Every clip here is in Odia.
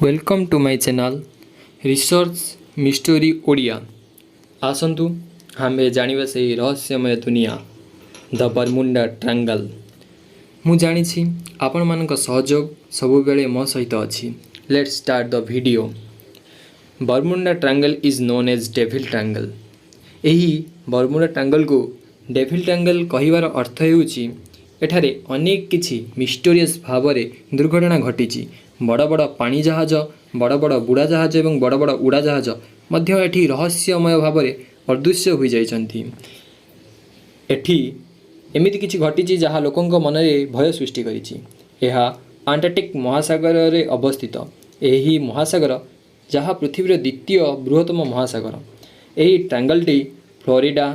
Welcome to my channel Research Mystery Odia. ଆସନ୍ତୁ ଆମେ ଜାଣିବା ସେହି ରହସ୍ୟମୟ ଦୁନିଆ, ଦ ବରମୁଣ୍ଡା ଟ୍ରାଙ୍ଗଲ୍। ମୁଁ ଜାଣିଛି, ଆପଣମାନଙ୍କ ସହଯୋଗ ସବୁବେଳେ ମୋ ସହିତ ଅଛି। Let's start the video. Bermuda Triangle is known as Devil Triangle. ଏହି ବରମୁଣ୍ଡା ଟ୍ରାଙ୍ଗଲ୍କୁ ଡେଭିଲ୍ ଟ୍ରାଙ୍ଗଲ୍ କହିବାର ଅର୍ଥ ହେଉଛି, ଏଠାରେ ଅନେକ କିଛି ମିଷ୍ଟେରିୟସ୍ ଭାବରେ ଦୁର୍ଘଟଣା ଘଟିଛି। ବଡ଼ ବଡ଼ ପାଣି ଜାହାଜ, ବଡ଼ ବଡ଼ ବୁଡ଼ା ଜାହାଜ ଏବଂ ବଡ଼ ବଡ଼ ଉଡ଼ାଜାହାଜ ମଧ୍ୟ ଏଠି ରହସ୍ୟମୟ ଭାବରେ ଅଦୃଶ୍ୟ ହୋଇଯାଇଛନ୍ତି। ଏଠି ଏମିତି କିଛି ଘଟିଛି, ଯାହା ଲୋକଙ୍କ ମନରେ ଭୟ ସୃଷ୍ଟି କରିଛି। ଏହା ଆଣ୍ଟାର୍କଟିକ୍ ମହାସାଗରରେ ଅବସ୍ଥିତ। ଏହି ମହାସାଗର, ଯାହା ପୃଥିବୀର ଦ୍ୱିତୀୟ ବୃହତ୍ତମ ମହାସାଗର। ଏହି ଟ୍ରାଙ୍ଗଲଟି ଫ୍ଲୋରିଡ଼ା,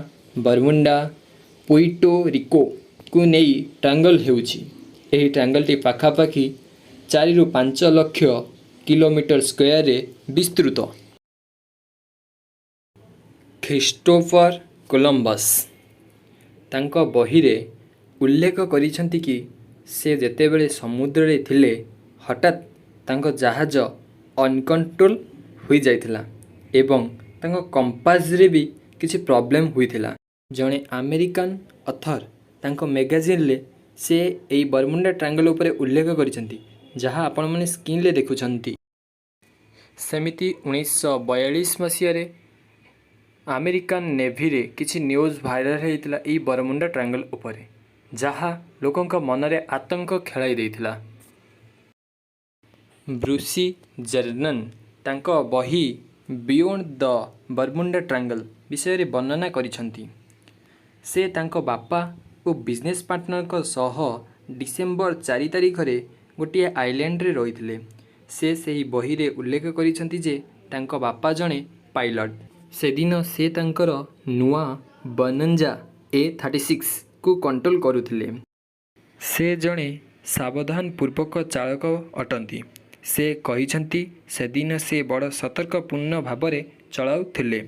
ବରମୁଣ୍ଡା, ପୁଇଟୋ ରିକୋକୁ ନେଇ ଟ୍ରାଙ୍ଗଲ ହେଉଛି। ଏହି ଟ୍ରାଙ୍ଗଲଟି ପାଖାପାଖି 4ରୁ 5 ଲକ୍ଷ କିଲୋମିଟର ସ୍କୋୟାରରେ ବିସ୍ତୃତ। ଖ୍ରୀଷ୍ଟୋଫର କୋଲମ୍ବସ୍ ତାଙ୍କ ବହିରେ ଉଲ୍ଲେଖ କରିଛନ୍ତି କି ସେ ଯେତେବେଳେ ସମୁଦ୍ରରେ ଥିଲେ, ହଠାତ୍ ତାଙ୍କ ଜାହାଜ ଅନକଣ୍ଟ୍ରୋଲ ହୋଇଯାଇଥିଲା ଏବଂ ତାଙ୍କ କମ୍ପାସରେ ବି କିଛି ପ୍ରୋବ୍ଲେମ୍ ହୋଇଥିଲା। ଜଣେ ଆମେରିକାନ ଅଥର ତାଙ୍କ ମେଗାଜିନ୍ରେ ସେ ଏଇ ବରମୁଣ୍ଡା ଟ୍ରାଙ୍ଗଲ ଉପରେ ଉଲ୍ଲେଖ କରିଛନ୍ତି, ଯାହା ଆପଣମାନେ ସ୍କ୍ରିନ୍ରେ ଦେଖୁଛନ୍ତି। ସେମିତି 1942 ମସିହାରେ ଆମେରିକାନ ନେଭିରେ କିଛି ନ୍ୟୁଜ୍ ଭାଇରାଲ ହେଇଥିଲା ଏଇ ବରମୁଣ୍ଡା ଟ୍ରାଙ୍ଗଲ ଉପରେ, ଯାହା ଲୋକଙ୍କ ମନରେ ଆତଙ୍କ ଖେଳାଇ ଦେଇଥିଲା। ବ୍ରୁସି ଜେର୍ନନ୍ ତାଙ୍କ ବହି ବିୟୋଣ୍ଡ ଦ ବରମୁଣ୍ଡା ଟ୍ରାଙ୍ଗଲ ବିଷୟରେ ବର୍ଣ୍ଣନା କରିଛନ୍ତି। ସେ ତାଙ୍କ ବାପା ଓ ବିଜନେସ୍ ପାର୍ଟନରଙ୍କ ସହ ଡିସେମ୍ବର 4 ତାରିଖରେ ଗୋଟିଏ ଆଇଲ୍ୟାଣ୍ଡରେ ରହିଥିଲେ। ସେ ସେହି ବହିରେ ଉଲ୍ଲେଖ କରିଛନ୍ତି ଯେ ତାଙ୍କ ବାପା ଜଣେ ପାଇଲଟ୍। ସେଦିନ ସେ ତାଙ୍କର ନୂଆ ବୋନାଞ୍ଜା ଏ 36କୁ କଣ୍ଟ୍ରୋଲ କରୁଥିଲେ। ସେ ଜଣେ ସାବଧାନ ପୂର୍ବକ ଚାଳକ ଅଟନ୍ତି। ସେ କହିଛନ୍ତି, ସେଦିନ ସେ ବଡ଼ ସତର୍କପୂର୍ଣ୍ଣ ଭାବରେ ଚଳାଉଥିଲେ।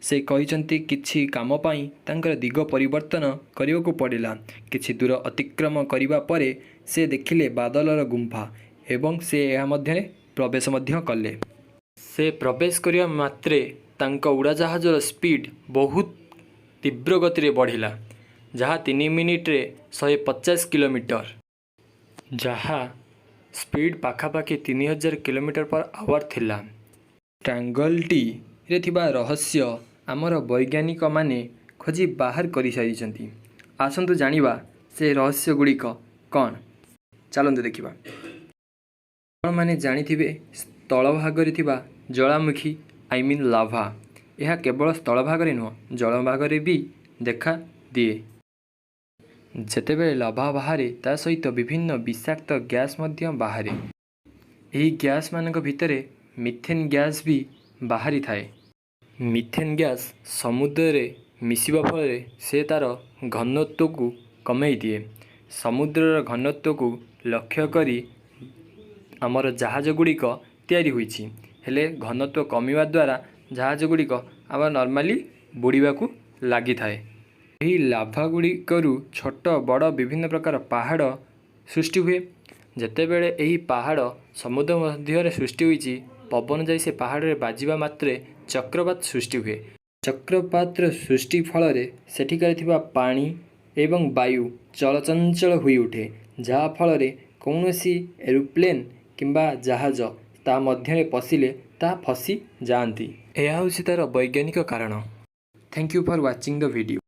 ସେ କହିଛନ୍ତି, କିଛି କାମ ପାଇଁ ତାଙ୍କର ଦିଗ ପରିବର୍ତ୍ତନ କରିବାକୁ ପଡ଼ିଲା। କିଛି ଦୂର ଅତିକ୍ରମ କରିବା ପରେ ସେ ଦେଖିଲେ ବାଦଲର ଗୁମ୍ଫା ଏବଂ ସେ ଏହା ମଧ୍ୟରେ ପ୍ରବେଶ ମଧ୍ୟ କଲେ। ସେ ପ୍ରବେଶ କରିବା ମାତ୍ରେ ତାଙ୍କ ଉଡ଼ାଜାହାଜର ସ୍ପିଡ଼ ବହୁତ ତୀବ୍ର ଗତିରେ ବଢ଼ିଲା, ଯାହା 3 ମିନିଟରେ 150 କିଲୋମିଟର, ଯାହା ସ୍ପିଡ଼ ପାଖାପାଖି 3000 କିଲୋମିଟର ପର ଆୱାର ଥିଲା। ଟ୍ରାଙ୍ଗଲଟିରେ ଥିବା ରହସ୍ୟ ଆମର ବୈଜ୍ଞାନିକମାନେ ଖୋଜି ବାହାର କରିସାରିଛନ୍ତି। ଆସନ୍ତୁ ଜାଣିବା ସେ ରହସ୍ୟ ଗୁଡ଼ିକ କ'ଣ। ଚାଲନ୍ତୁ ଦେଖିବା। ଆପଣମାନେ ଜାଣିଥିବେ, ସ୍ଥଳଭାଗରେ ଥିବା ଜ୍ୱାଳାମୁଖୀ, I mean lava, ଏହା କେବଳ ସ୍ଥଳଭାଗରେ ନୁହଁ, ଜଳଭାଗରେ ବି ଦେଖା ଦିଏ। ଯେତେବେଳେ ଲାଭା ବାହାରେ, ତା ସହିତ ବିଭିନ୍ନ ବିଷାକ୍ତ ଗ୍ୟାସ୍ ମଧ୍ୟ ବାହାରେ। ଏହି ଗ୍ୟାସ୍ମାନଙ୍କ ଭିତରେ ମିଥେନ୍ ଗ୍ୟାସ୍ ବି ବାହାରିଥାଏ। ମିଥେନ୍ ଗ୍ୟାସ୍ ସମୁଦ୍ରରେ ମିଶିବା ଫଳରେ ସେ ତା'ର ଘନତ୍ୱକୁ କମେଇ ଦିଏ। ସମୁଦ୍ରର ଘନତ୍ୱକୁ ଲକ୍ଷ୍ୟ କରି ଆମର ଜାହାଜ ଗୁଡ଼ିକ ତିଆରି ହୋଇଛି। ହେଲେ ଘନତ୍ୱ କମିବା ଦ୍ୱାରା ଜାହାଜ ଗୁଡ଼ିକ ଆମର ନର୍ମାଲି ବୁଡ଼ିବାକୁ ଲାଗିଥାଏ। ଏହି ଲାଭା ଗୁଡ଼ିକରୁ ଛୋଟ ବଡ଼ ବିଭିନ୍ନ ପ୍ରକାର ପାହାଡ଼ ସୃଷ୍ଟି ହୁଏ। ଯେତେବେଳେ ଏହି ପାହାଡ଼ ସମୁଦ୍ର ମଧ୍ୟରେ ସୃଷ୍ଟି ହୋଇଛି, ପବନ ଯାଇ ସେ ପାହାଡ଼ରେ ବାଜିବା ମାତ୍ରେ ଚକ୍ରବାତ ସୃଷ୍ଟି ହୁଏ। ଚକ୍ରବାତର ସୃଷ୍ଟି ଫଳରେ ସେଠିକାରେ ଥିବା ପାଣି ଏବଂ ବାୟୁ ଚଳଚଞ୍ଚଳ ହୋଇଉଠେ, ଯାହାଫଳରେ କୌଣସି ଏରୋପ୍ଲେନ୍ କିମ୍ବା ଜାହାଜ ତା ମଧ୍ୟରେ ପଶିଲେ ତାହା ଫସି ଯାଆନ୍ତି। ଏହା ହେଉଛି ତା'ର ବୈଜ୍ଞାନିକ କାରଣ। Thank you for watching the video.